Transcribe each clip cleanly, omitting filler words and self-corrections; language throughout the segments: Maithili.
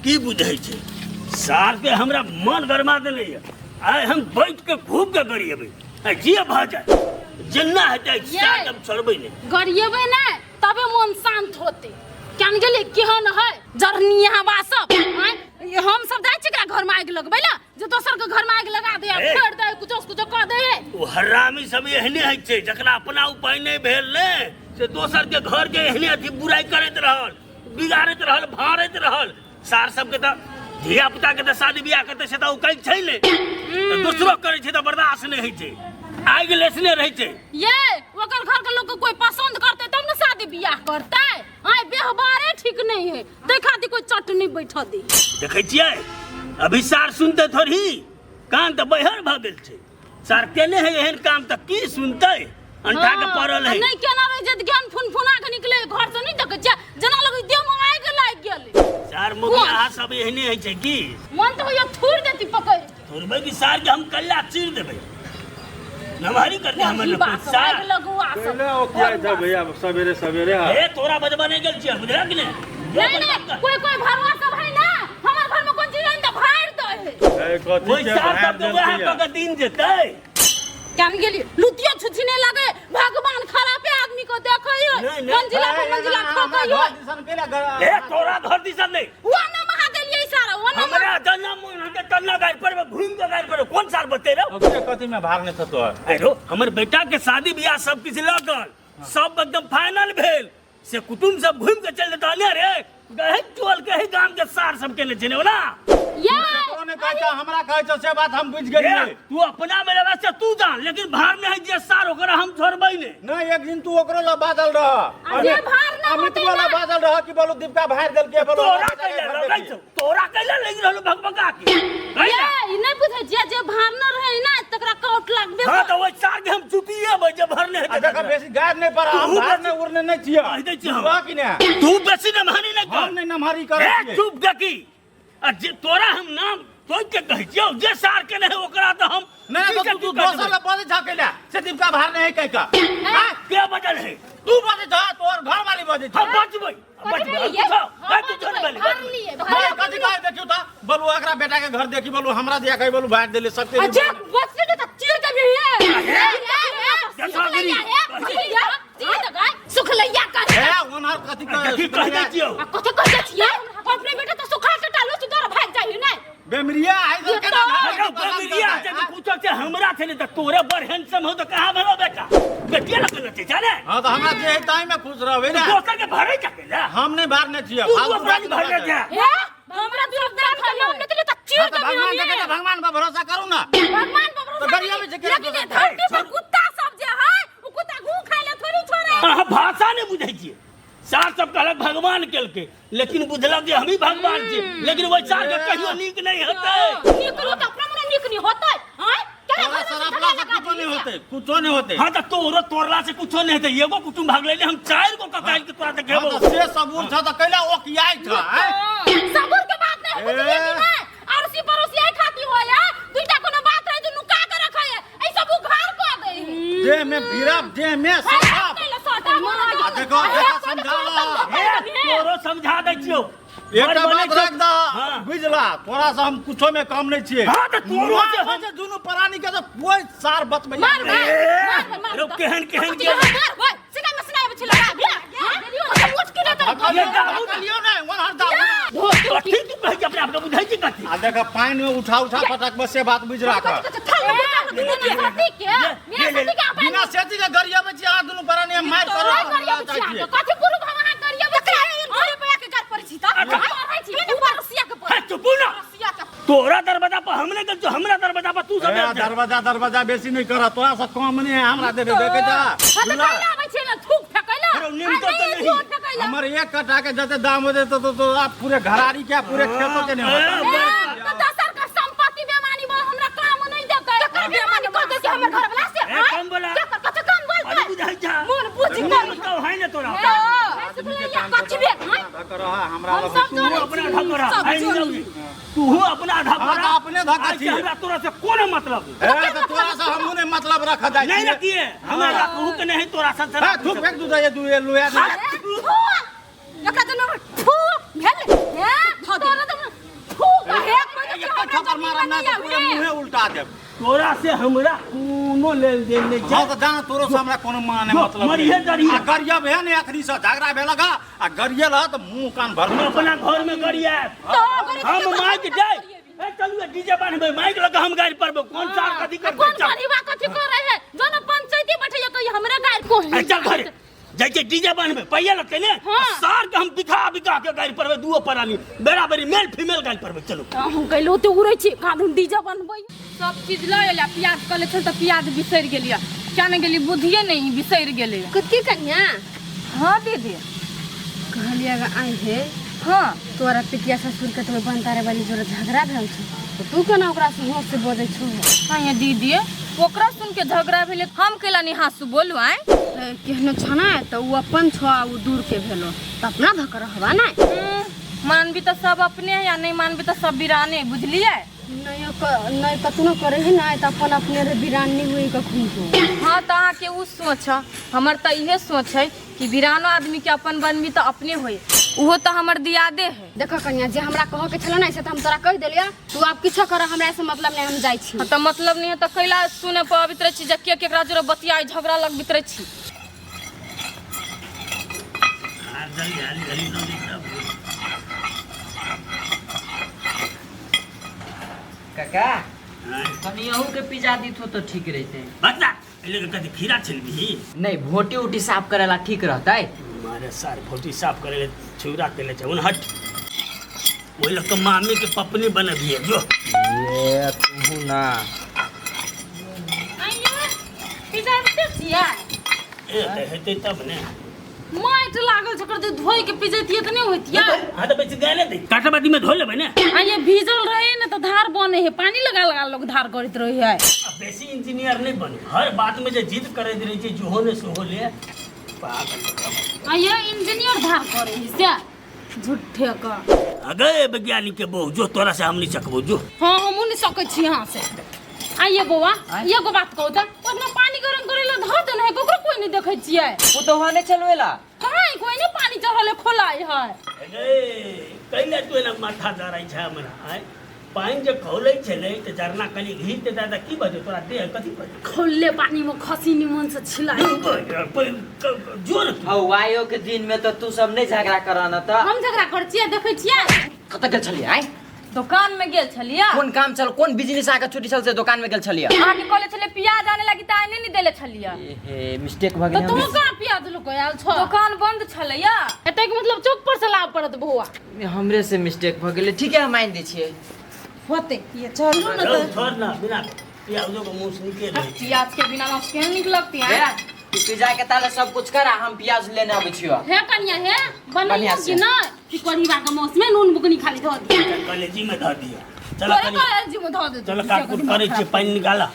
की बुझै छै सार के हमरा मन गरमा देले ये आइ हम बैठ के खूब के गरिएबै आ जे भऽ जाए जेना हेतै सार के हम छोड़बै नहि। गरिएबै ने तबे मन शांत होते। केन गेलै केहन है जरनी हवा सब आँय? हम सब जाइ छियै एकरा घर में आगि लगबै ला जे दोसर के घर में आगि लगा दे ए। फोड़ दे कुछो से कुछो कऽ दे। ओ हरामी सब एहने होइ छै जकरा अपना उपाय नहि भेल ने से दोसर के घर के एहने अथी बुराइ करैत रहल, बिगाड़ैत रहल, भाड़ैत रहल। सार सबके तऽ धिया पुता के तऽ शादी बियाह करतै से तऽ ओ कहै छै ने, तऽ दोसरो करै छै तऽ बर्दाश्त नहि होइ छै, आगि लेसने रहै छै। ये ओकर घर के लोग के कोई पसंद करते तब ने शादी बियाह करते। आय व्यवहारे ठीक नहीं है तै खातिर कोई चट नहीं बैठ दे। देखै छियै अभी सार सुनते थोड़ी कान तऽ बहर भऽ गेल छै। सार केने है एहन काम तऽ की सुनतै, अंठा के पड़ल है। नहीं केना रह जे ज्ञान फुनफुना के निकले घर से नहीं देखै छियै जेना लगै देह में आगि लागि गेलै। सार मुखिया सब एहने होइ छै की मन तऽ होइया थूर देती पकड़ के। थोड़बै कि सार के हम कल्ला चीर देबै, नमहरी करते हमर वही लोग बात सब, सार। आगि लगुआ सब। पहिले ओ किया छै भैया सवेरे सवेरे हा। ए तोरा बजबा नहीं गेल छियै बुझला कि नहीं? नहीं नहीं कोई कोई भरवा सब है ना हमर घर में कोन चीज है त भाड़ दे है। ए कथी ओइ के सार भाड़ सब के वएह देलकै कऽ के दिन जेतै। केन गेली लुतिया छुछने लगे भगवान खराबे आदमी को देखै है। नहीं, नहीं। मंजिला पर मंजिला ठोकै है। दिसन केला घर ए तोरा घर दिसन नहीं वो ना महा देलियै सारा वो ना हमरा जना मुन के तन्ना गाड़ पर घूम के गाड़ पर कोन सार बते रहो। ओकरे कथी में भाग नहीं था तोहर? अरे हमर बेटा के शादी बियाह सब किछ लगल सब एकदम फाइनल भेल से कुटुम सब घूम के चल देता ने रे गहे टोल के ही गाम के सार सब के ले चले ना। ये ककरो नहि कहै छै हमरा कहै छै से बात हम बुझि ए, गेलियै। तू अपना में रहबे से तू जान लेकिन भार में है जे सार ओकरा हम छोड़बै ने। नहीं एक दिन तू ओकरो ला बाजल रह। आ जे भार ना अमित होतै वाला ना। बाजल रह कि बोलू दीपका भार देलकै बोलू तोरा हमरा कैला घर लगै देखी। छौ तोरा कैला लागि रहल भगभगा के कैला? ये ई नहीं बुझै छियै जे भार न रहै ना तकरा काट लागबे हां करत। त ओइ सार के हम चुतिएबै जे भरने आ हेतै देखा तकरा। बेसी गार नहीं पड़ा हम तू भार बेसी- नहीं उड़ने नहीं छियै। कहि दै छियै हम। बुझलह कि ने? तू बेसी नमहरी नहीं कर। हम नहीं नमहरी करै ए, छियै। चुप देखी आ जे तोरा हम नाम तोड़ के कहै छियौ जे सार के नहीं ओकरा तऽ हम नहीं की तो के तू की कर दोसर देबै? ला बजै छह कैला से दीपका भार नहीं कहि कऽ। आँय? के बजल है? तू बजै छह तोहर घर वाली बजै छह। हम बचबै कथी बचबै भेलियै? तू हम ए, तू छोड़ बचबै, बलि, भार बचबै। लिए, तो भार कथी कहै देखियौ तऽ बोलू एकरा बेटा के घर देखी बोलू हमरा दिया कहि बोलू भार देले सबके आ जे बचतै ने तऽ चीर देबै हे। हे, हे, हे, सुखलैया, सुखलैया, चीर देबै, सुखलैया कहे। ए ओनहर कथी कहै देखी कहि दै छियौ। आ कथी कहै जाइ छियै? अपने बेटा तऽ सुखा के टालो सुधर भागि जाइ ने। बेमरिया आइ ये केना तो- घर अरे बेमरिया छै तऽ पूछो छै हमरा छै ने तऽ तोरे बड़ हैंडसम हो तऽ कहाँ भेलो बेटा? बेटिया लग गेलो छै जाने? हां तऽ हमरा जे है ताहि में खुश रहबै ने। दोसर के भरै छै केला? हम नहि भरने छियै, तू फालतू अपना बात नहीं भरने नहि छै। हे, हमरा दुर्गा के नाम लेते तऽ चीर हाँ, तऽ देबै भगवान हम देखे ये। तऽ भगवान पर भरोसा करू ना। भगवान पर भरोसा तऽ गरिया में छै केना लेकिन ये दोसर? धरती पर कुत्ता सब जे है ओ कुत्ता घू खाय ले थोड़ी छोड़े। अहाँ भाषा नहि बुझै छियै। सार सब कहलक भगवान केलकै लेकिन बुझलक जे हमही भगवान छी लेकिन ओहि सार के कहियो नीक नहि हेतै। नीक लो तऽ अपना मने नीक नहीं होतै। आँय? केना तोरा घर में सरापला झगड़ा से लगा कुछो नहीं देली होतै, कुछो नहीं होतै। हाँ तऽ तोरो तोड़ला से कुछो नहीं हेतै। एगो कुटुम्ब भागलै ने हम चारि गो ककाइल के तोरा देखेबो। हाँ, तऽ से सबूर छ तऽ कैला ओकियाइ छ, आँय? सबूर के बात नहीं बुझलियै कि नहीं? अड़ोसी पड़ोसी एहि खातिर होय है दुईटा कोनो बात रहे जे नुका के रखै है एहि सब उघार कऽ दै है। देह में भिड़ब, देह में सटब। कैला सटा मार। आ देखो, देखो, समझा ला। हे, तोरो समझा दै छियौ। एकटा बड़ बात बनै छौ। राख दह, हाँ। बुझला तोरा से हम कुछो में कम नहीं छियै। हाँ, तऽ तोरो जे हम- जे दुनू प्राणी के तऽ कोई सार बतबैया मार नहि। मार ए, मार मार रो केहन केहन कथी के- मार ओए सिना में सिना आबै छै लगा बिया हां मुठ के देतै भकलियो ये दाबू ना। भकलियो नहि, ओनहर दाबू ना। कथी तू कहै छी अपना आपके बुझै छी कथी? आ देख पानि में उठा उठा पटकबै से बात बुझि राख। कथी कथी थाल में बुझा के दुनू सती के ले, ले, मेरा सती के अपन बिना सेती के गरियाबै छी अहाँ दुनू प्राणी हम मारि तोरा करब गरियाबै छी अहाँ कथी गुरु भगवान गरियाबै छी घरे पे आके कर पड़ै छी त पढ़ै छी ऊपर रसिया के हे, पढ़ चुपू ना। रसिया के तोरा दरवाजा पर हम नहि गेल छियौ, हमरा दरवाजा पर तू सब ए, गेल छह। दरवाजा दरवाजा बेसी नहीं कर तोरा से कम नहीं है हमरा देबे देखे जा हां त कैला आबै छै ने थूक फेकैला अरे, निमतो तऽ नहीं। थूक फेकैला हमर एक कट्ठा के जते दाम होते तो आप पूरे घरारी के पूरे खेतों के नहीं होता। ए, त दोसर के संपत्ति बेमानी बोल हमरा काम नहीं देतै केकर बेमानी कह दे हमर घर वाला से ए, कम बोला। केकर कथी कम अरे बोलतै बुझाइ जा। मोन बुझि मोन गेल। तो है ने तोरा। सुखलैया कथी बे हां धक्का रहा, हमरा हम लग सब तू जोड़ै अपना छी, धक्का रहा, सब आइ जोड़ै नहीं छी। तू अपना धक्का हाँ, रहा। तऽ अपने धक्का आइ से छियै। हमरा तोरा से कोनो मतलब नहीं। ए, तऽ तोरा से हमहूँ नहीं मतलब रखऽ जाइ नहीं छियै। रखिए हमरा रखहु के नहीं तोरा से ए, थूक फेंक दू दे दू ये लोया दे। थू एकरा तऽ थू भेल हे तोरा तऽ में ना नहीं तो पूरा आवे मुंहे उल्टा देब। तोरा से हमरा कोनो लेन देन नहीं हाँ छै। तो जाना तोरो से हमरा कोनो माने जो, मतलब मरिहे डरिहे। आ गरियब है ने अखनी से झगड़ा भेलक हा, आ गरियल ह तऽ मुंह कान हम भरल अपना घर में गरियाब। तो अगर हम माइक दे ए चलू डीजे बान्हबै माइक लग हम गारि पड़बै कोन साल कथी करबै कोन चल। परिवार कथी कर रहे है जो न पंचायती बैठे कही हमरा गारि को ए, चल घरे जाइ छै डीजे बान्हबै पैया लगतै ने हाँ। सार के हम बिखा बिखा के गारि पड़बै दुओ प्राणी बराबरी मेल फीमेल गारि पड़बै चलू। हम कहलहुँ ते उड़ै छी कानून डीजे बनबै सब चीज लऽ एला प्याज कहले छल तऽ प्याज बिसरि गेलियै क्या नहि गेली बुद्धिए नहि बिसरि गेलै। कथी कन्या? हाँ दीदी। कहलियै आइ हे। हाँ। तोरा पितिया ससुर के तो बनतारे वाली जोरे झगड़ा भेल छौ तो तू केना ओकरा से होश से बजै छौ? हाँ दीदी ओकरा सुन के झगड़ा भेलै हम कैला नहीं हाँसू बोलू आय? केहनो छना तऽ उ अपन छौ आ उ दूर के भेलो तऽ अपना धऽ के रहबा नै। मानबी तऽ सब अपने है या नहीं मानबी तऽ सब बिराने बुझलियै? नहीं कतनो करे है ना तऽ अपन अपने रे बिरान नहीं हुई कखनो। हाँ तऽ अहाँके उ सोच है हमर तऽ इहे सोच है कि बिरानो आदमी के अपन बनबी तऽ अपने होई उहो तऽ हमर दियादे है। देखो कन्या जे हमरा कह के छलो ना से तऽ हम तोरा कहि देलियै तू आब किछो कर हमरा से मतलब नहीं हम जाइ छी। हाँ तऽ मतलब नहीं है तऽ कैला सुने पर अबित रहै छी जे के केकरा जोरे बतियाइ झगड़ा लगबित रहै छी। काका कनी अहू के पिजा दीथो तो ठीक रहते। बच्चा एले के कथी खीरा छिलबी? नहीं भोटी उटी साफ करेला ठीक रहतै। मारे सार भोटी साफ करेले छुरा केले छै उन हट ओइ लग के मामी के पपनी बनबिए जो। ये तू ना आइयो पिजा दे छियै। ए त हेतै तब ने माटि लागल छै ओकर जे धोइ के पिजैतियै तऽ नहि होइतियै। हाँ तऽ बेसी गाले दे काटा बाटी में धो लेबै ने। आ ये भीजल रहे ने तऽ धार बने है पानी लगा लगा लोग धार करैत रहे है। बेसी इंजीनियर नहीं बने हर बात में जे जिद करैत रहे छै जोहो ने सोहो ले पागल। आ ये इंजीनियर धार करे है से झूठे का। अगे वैज्ञानिक के बहु जो तोरा से हम नहीं सकबो जो। हाँ हमहूँ नहीं सकै छी यहाँ से। आइए बौआ एगो बात कहू तऽ ओतना पानी गरम करे ला धऽ देने है ककरो कोई नहीं देखै छियै। ओ तो वहाँ नहीं चलवेला। कहाँ है कोई नहीं पानी चढ़ल है खोलाय है। अगे कैला तू एना माथा जराइ छै हमरा आय पानि जे खौलै छलै तऽ जरना कनि घी ते दादा की बजे तोरा देह कथी बजे? खौलले पानी में खसी निमन से छिलाई। जोर हौ आयो के दिन में तो तू सब नहीं झगड़ा कर न तऽ। हम झगड़ा कर छियै देखै छियै। कतऽ गेल छलियै आय? दुकान में गेल छलियै। कोन काम छल कोन बिजनेस आके छुट्टी छल से दुकान में गेल छलियै? अहाँके कहले छलियै प्याज आने लागी तऽ आने नहीं देले छलियै। हे मिस्टेक भऽ तऽ गेल। तू कहाँ प्याज लऽ कऽ आयल छौ? दुकान बंद छलैया। एतेक मतलब चौक पर से लाभ पड़त बौआ। हमरे से मिस्टेक भऽ गेलै ठीक है हम मान दै छियै। होते ये चलू न तऽ। छोड़ ना बिना प्याजो के मुंह से निकले रहै छै। प्याज के बिना मांस केहन नीक लगती है? तू पिज्जा के ताले सब कुछ कर हम प्याज लेने आबै छियो। हे कनिया हे बनैयो कि नहि कि कढ़ीबा के मांस में नून बुकनी खाली धऽ दियौ। कलेजी में धऽ दियौ। चल कलेजी में धऽ दे। चल काट कूट करै छियै पानि निकाला।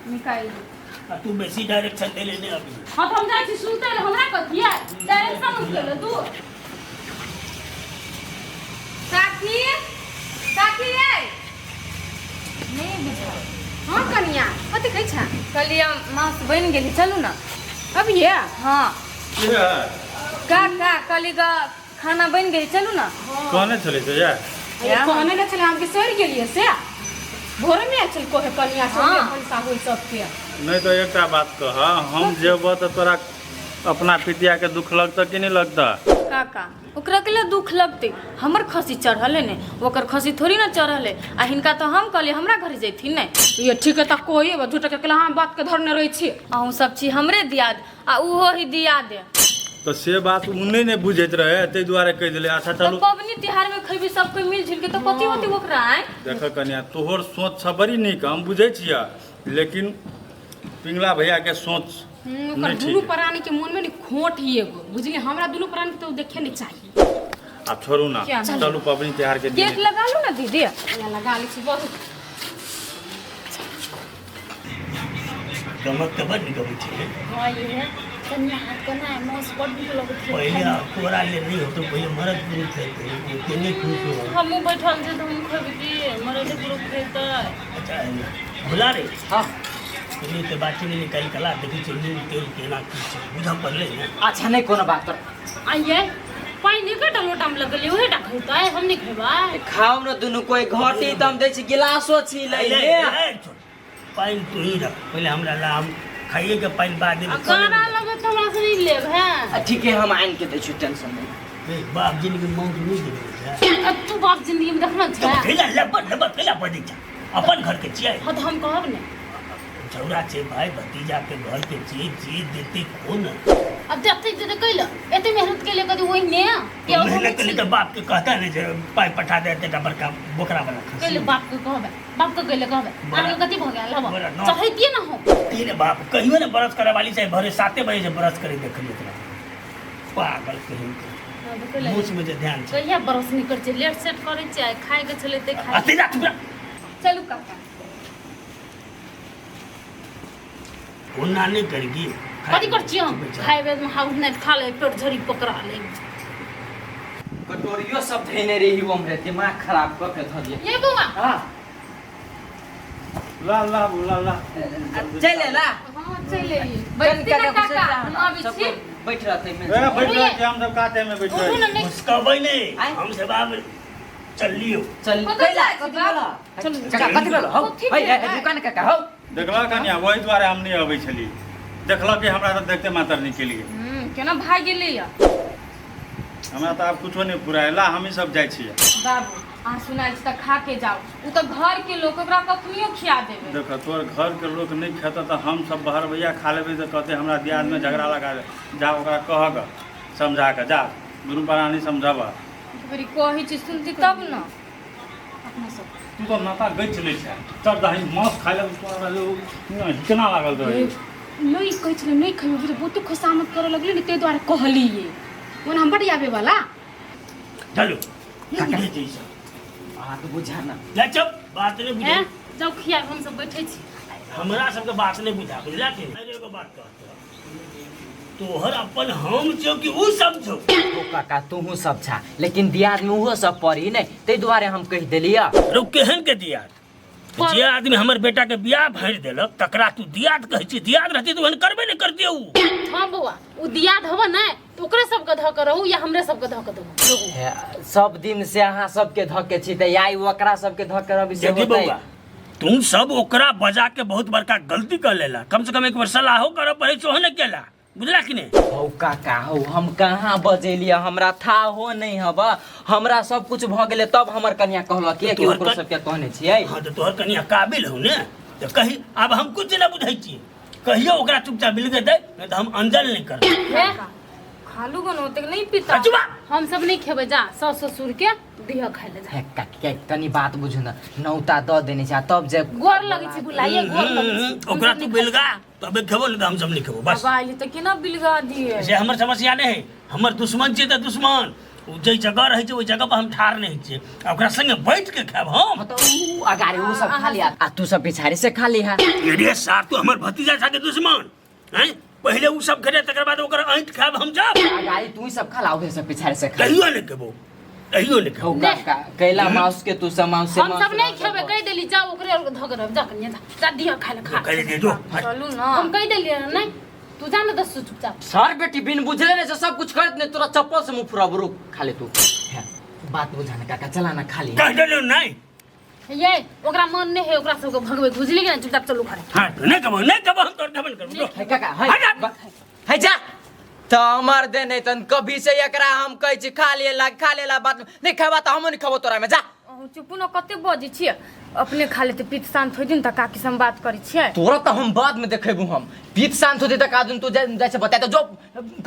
निकालि आ तू बेसी डायरेक्शन देले नहि अभी। हाँ तऽ हम जाइ छी सुनते ले हमरा कथी है डायरेक्शन उठेले तू। काकी काकी रे नहीं बुझल। हाँ कनिया कथी कहै छा? कहलियै मांस बनि गेलै चलू ना अभी? हाँ काका कहली ग खाना बनि गेलै चलू ना। कहने छलै से या कहने ने छलै हम बिसरि गेलियै से भोरे में आयल छल कोहे कनिया से भनसा होई सबके। नहीं तो एकटा बात कह हम जेबऽ तऽ तोरा अपना पितिया के दुख लगतऽ कि नहीं लगतऽ? काका ओकरा के लिए दुख लगतै हमर खसी चढ़ल है ने ओकर खसी थोड़ी ना चढ़ल है आ हिनका तो हम कहलियै हमरा घर जैथिन ने। ये ठीक है तऽ कोई झूठ के कहला हम बात के धरने रहै छी। अहूँ सब छी हमरे दियाद आ उहो ही दियाद। तऽ से बात उ नहि बुझैत रहे ताहि दुआरे कहि देलै। अच्छा चलू पबनी तिहार में खैबी सब कोई मिल जुल के तो कथी होती ओकरा आय? देख कन्या तोहर सोच छ बड़ी नीक हम बुझै छियै लेकिन पिंगला भैया के सोच ओकर दुनू प्राणी के मन में ने खोट ही एगो बुझलियै हमरा दुनू प्राणी के तो देखे नहीं चाहिए। आब छोड़ू ना चलू पबनी तिहार के दिन गेट लगा लू ना दीदी। लगा लै छी बहुत गमक के बड नीक अबै छै। हाँ ये कन्या हाथ कना मांस बड नीक लगैत छै। पहिले तोरा ले नहीं होतो पहिले मरद पुरुष खेतै के नहीं खुश हो। हमहूँ बैठल छी तऽ हम खेबै मरद पुरुष खेतै। अच्छा भुला रे। हाँ नहीं तो बाटी में निकाल कला देखै छी नून तेल केना की छै बुझऽ पड़लै ने। अच्छा नहीं कोनो बात। आइए पानि एकेटा लोटामे लगलियै उहे टा खैतै हम नहि खेबै खाउ ने दुनू कोई घटी तऽ हम दै छी गिलासो छी लै ले, ले ले, छोड़। पानि तू ही रख पहिले हमरा ला हम खाइए के पानि बाद में आ गाना लगत हमरा से नहीं लेब हैं आ ठीक है हम आनि के दै छी टेंशन नहीं ए, बाप जिनगी मौत नहीं देबै छै आ तू बाप जिंदगी में देखना तो छै कैला लबर लबर कैला बजै छै अपन घर के छियै हाँ तो हम कहब ने झौरा छै भाई भतीजा के घर के छियै जे देते खो ने अब जते देते कैला एते मेहनत के लिए कदी वही ने के तो मेहनत के लिए तो बाप के कहता नहीं जे पाई पठा दे एतेटा बड़का बोकरा वाला खस्सी कैले बाप के कहबे बाप के कैले कहबे बड़ा- आगे कथी भ गेल हबा बड़ा नौ- चाहतिए ना हो तीन बाप कहियो ने बरस करे वाली चाहे भरे 7 बजे से बरस करे देखलिए तोरा पागल कहीं के। हाँ, तो कैले मूछ में जे ध्यान छै कहिया बरस नहीं कर छै लेट सेट करै छै खाय के छलै ते खाय अते जा चुप रह। चलू काका ओना नहि करगी कथी कर छियै हम खाय बेर में हाउ नहि खा ले पेट झड़ी पकड़ा ले कटोरियो सब धैने रही हमरे दिमाग खराब कऽ के धऽ दिया ये बौआ हाँ ला ला ला ला चल ला हां चलि एलियै बैठती कन ना काका काका हम आबै सब छी कोइ बैठ रहतै ए, में बैठ रह के हम सब काते में बैठ उठू रहे ने नहि मुस्कबै नहि आँय? हम सब आब चलियो चल कतऽ कैला जाइ छी कथी बाप? भेल चलू। काका कथी भेल हौ कथी है भेल? है दुकान काका हौ देखलक कनिया वही दुआरे हम नहि अबै छलियै देखलक कि हमरा तऽ देखते मातर निकलि गेल केना भागि गेलैया हमरा तऽ आब कुछो नहि पुराय ला हमही सब जाइ छियै बाबू अहाँ सुनाइ छी तऽ खा के जाउ ओ तऽ घर के लोक ओकरा कखनियो खिया देबै देख तोहर घर के लोक नहि खेतऽ तऽ हम सब बाहर भैया खा लेबै तऽ कहते हमरा दियादमे झगड़ा लगा दे जा ओकरा कह गऽ समझा कऽ जा दुनू प्राणी समझाबऽ एक बेरी कहै छी सुनती तब ने अपना सब तू तऽ नाता गछि लै छै चल दही मांस खाइ लए तोरा केना लागल रहै नहि कहै छलै नहि खैबै बुझ बहुते खुशामद करऽ लगलै ने ताहि दुआरे कहलियै ओना हम बड आबै वाला चलू नहि बुझै छै ई सब अहाँ तऽ बुझा ना जा चुप बात नहि बुझै हैं जाउ खियाब हम सब बैठै छी हमरा सबके बात नहि बुझा बुझला कि नहि एगो बात कहत तोहर अपन हम छौ कि उ सब छौ ओ काका तूहू सब छा लेकिन दियाद में उहो सब पड़ी ने ताहि दुआरे हम कहि देलियै रौ केहन के दियाद जे आदमी हमर बेटा के बियाह भरि देलक तकरा तू दियाद कहै छी दियाद रहती तऽ ओहन करबे नहि करतियै उ हाँ बौआ उ दियाद हब ने तऽ ओकरे सबके धऽ के रहू या हमरे सबके धऽ के देबो रहू हे, सब दिन से अहाँ सबके धके छी तऽ आइ ओकरा सबके धके रहबी से देखी होतै बौआ तुम सब ओकरा बजा के बहुत बड़का गलती कर लेला कम से कम एक बार सलाहो करऽ पड़ै छै ओहो नहि केला बुझला कि नहि हौ काका हौ हम कहाँ बजेलियै हमरा था हो नहीं हब हमरा सब कुछ भऽ गेलै तब हमर कनिया कहलक कि तोहर ओकरो कन- सबके कहने छियै हाँ तऽ तोहर कनिया काबिल हौ ने तऽ कही आब हम कुछ नहि बुझै छियै कहियो ओकरा चुपचाप मिल के दे नहीं तऽ हम अंजल नहि करबै हे खालू गन ओतेक नहीं पीता सचुआ हम सब नहीं खेबै जा सास ससुर के दिह खाइ ले जा हे काकी कनी बात बुझू ने नौता दऽ देने छै आ तब जे गोर लगै छै बुलाइए गोर लगै छै ओकरा तू बिलगा तबे खेबो नहीं तऽ हम सब नहीं खेबो बस बाबा आइली तऽ केना बिलगा दिए से हमर समस्या नहीं है हमर दुश्मन छियै तऽ दुश्मन ओ जाहि जगह रहै छै ओहि जगह पर हम ठाढ़ नहीं छियै आ ओकरा संगे बैठ के खायब हम हाँ तऽ उ अगाड़ी उ सब खा लिया आ तू सब पिछाड़ी से खा लिहा रे सार तू हमर भतीजा छा के दुश्मन हैं पहिले उ सब खेले तकर बाद ओकर ऐंठ खायब हम जाब अगाड़ी तू ही सब खा ला उहे सब पिछाड़ी से खा कहियो नहीं खेबो कहियो नहीं हौ खेबो काका कैला माउस के तू सब माउस से हम सब नहीं खेबै कहि देली जाओ ओकरे धऽ के रहब जा कनिया जा जा दिह खाइ ले खा कहि दे जो चलू ना हम कहि देलियै ने नहीं तू जा ने दस चुपचाप सर बेटी बिन बुझले ने से सब कुछ करत ने तोरा चप्पल से मुंह फुराब रुक खा ले तू हे, बात बुझा ना काका चला ना खा ली कहि देलियौ नहीं ये ओकरा मन नहीं है ओकरा सबके भगबै बुझली कि नहीं चुपचाप चलू घरे हाँ नहीं खेबो नहीं खेबो हम तोर खेबो नहीं करबो हे काका हे हट जा। हे जा तो हमर दे नहीं तन कभी से एकरा हम कहै छी खा लेला खा लेला बात नहीं खेबा तऽ हमहूँ नहीं खेबो तोरा में जा अहूँ चुपू न कते बजै छियै अपने खा लेते पीत शांत होइ दिन तऽ काकी से हम बात करै छियै तोरा तऽ हम बाद में देखेबू हम पीत शांत होते तक आदमी तू जाइ से बताए तो जो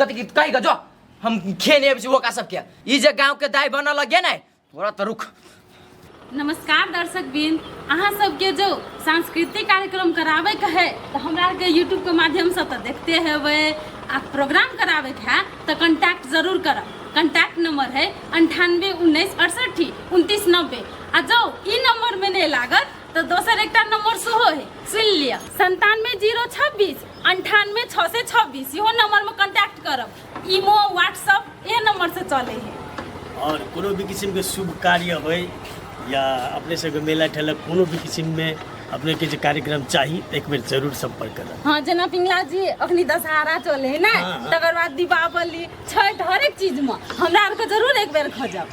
कथी की कही जो हम खेने अबै छी ओकरा सबके ई जे गांव के दाई बनल लगे ने तोरा तऽ रुक नमस्कार दर्शक बिंद अहाँ सबके जो सांस्कृतिक कार्यक्रम कराबे के है तो हमरा आरके यूट्यूब के माध्यम से तो देखते हेबै आ प्रोग्राम कराबे के है तो कॉन्टैक्ट जरूर करब कॉन्टैक्ट नंबर है 98 19 68 29 90 आ जो ई नंबर में नहीं लागत तो दोसर एकटा नंबर सेहो है सुनि लिअ 97 0 26 98 626 इहो नंबर में कॉन्टैक्ट करब इमो व्हाट्सअप इहे नंबर से चले है और कोनो भी किस्मके शुभ कार्य होय या अपने सबके मेला ठेला कोनो भी किस्ममे अपने के जे कार्यक्रम चाही तऽ एक बेर जरूर सम्पर्क करब। हाँ, जेना पिंगला जी अखनी दशहरा चले है ना, हाँ, हाँ। तकर बाद दीपावली, छठ, हरेक चीज में हमरा आरके जरूर एक बेर खोजब।